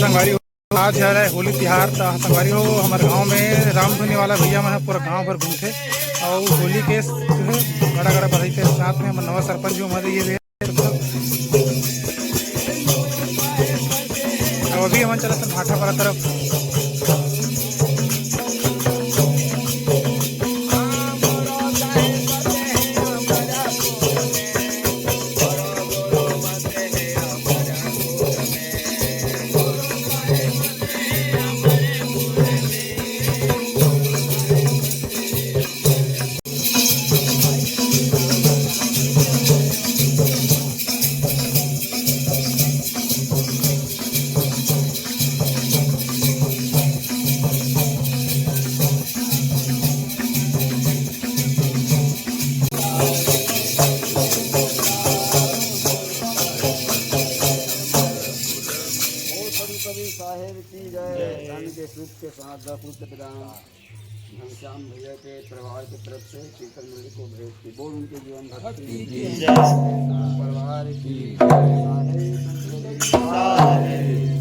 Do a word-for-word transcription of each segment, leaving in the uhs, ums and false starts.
संगवारी हो, आज हरे होली तिहार, त संगवारी हो, हमर गांव में रामधुनी वाला भैया मन ह पूरा गांव भर घूमथे अउ होली के जो है गाड़ा गाड़ा बधाई के साथ में हमर नवा सरपंच जी हमर ये दे। अब अभी हमन चलत हन भाटापारा तरफ। बोल संत कबीर साहेब की जय। धन के सुख के साथ दस रुपये दान घनश्याम भैया के परिवार की तरफ से कीर्तन मंडली को भेज के बोल उनके जीवन भक्ति की जय। परिवार की जय। साहेब संत कबीर साहेब।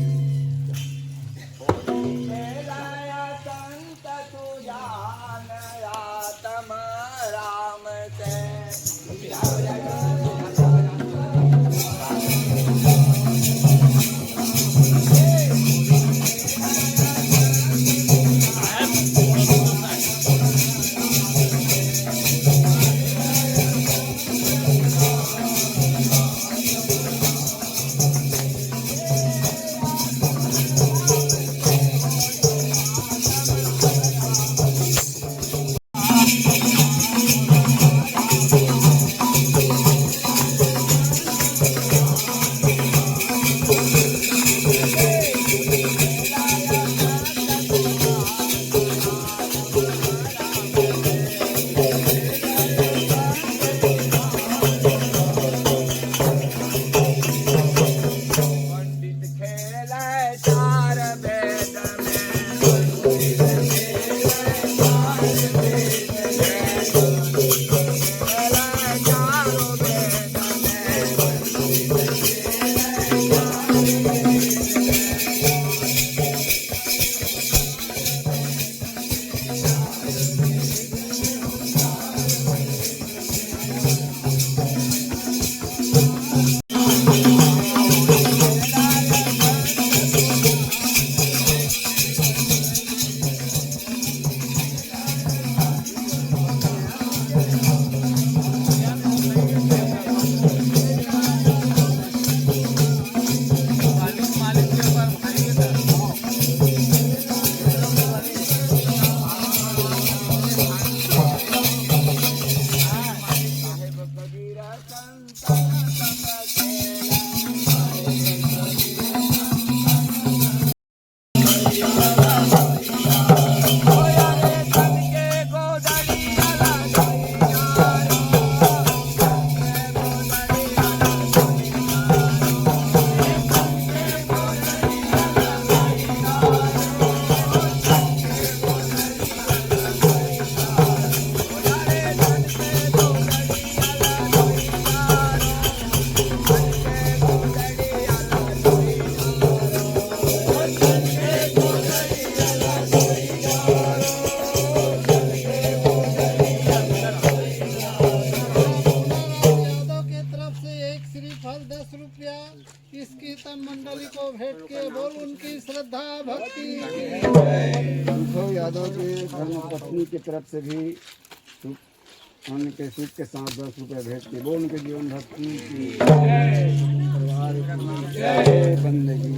यादव के तरफ से एक श्रीफल दस रुपया इस कीर्तन मंडली को भेंट के बोल उनकी श्रद्धा भक्ति की। उद्धव यादव के धर्म पत्नी की तरफ से भी सुख, अन्न के सुख के साथ दस रुपया भेंट के बोल उनके जीवन भक्ति की। परिवार की जय। बंदगी।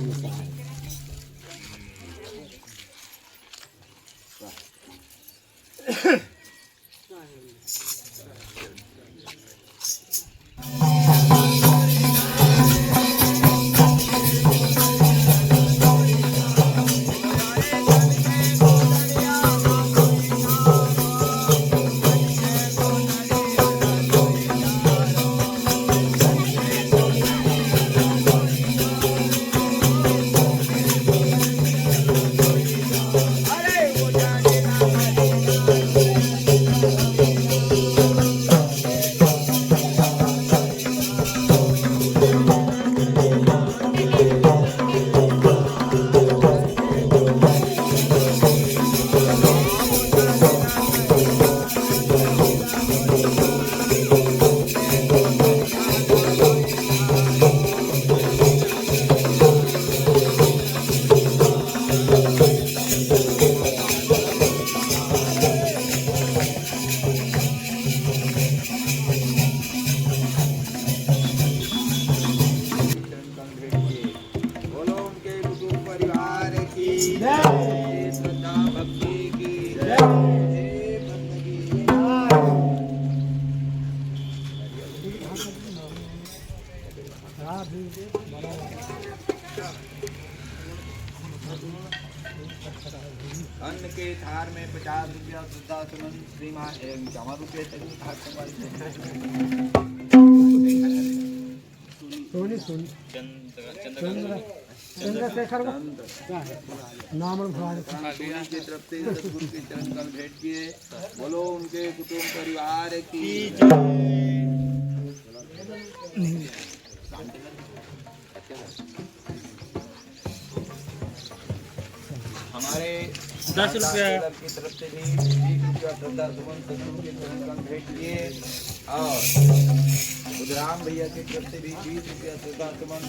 अन्न के थार में पचास रुपया श्रद्धा सुमन श्रीमान, ए, इक्यावन रुपये तक में थार संभाल के। सोनी, सोनी। चंद्र, चंद्र, चंद्रशेखर को? नाम भुला देता। सोनी की तरफ से सतगुरु के चरण कमल भेंट किए। बोलो उनके कुटुंब परिवार की। हमारे दस रुपया। की तरफ से भी बीस रुपया श्रद्धा सुमन सतगुरु के चरण कमल भेंट किए और बुधराम भैया की तरफ से भी बीस रुपया श्रद्धा सुमन।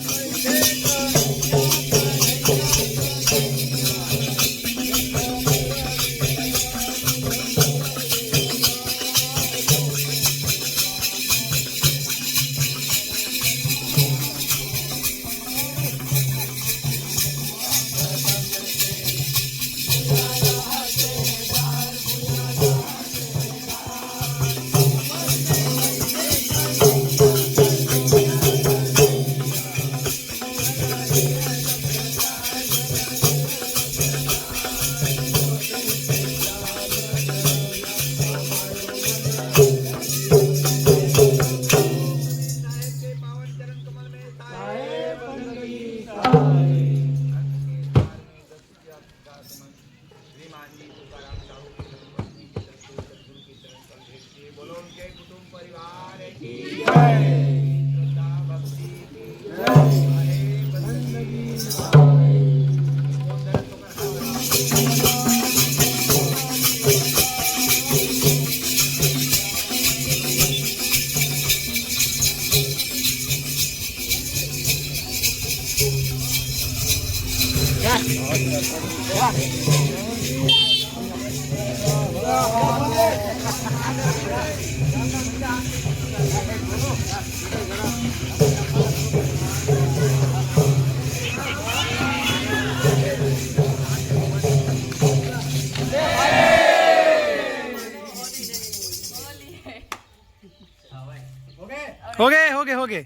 हो गए, हो गए, हो गए।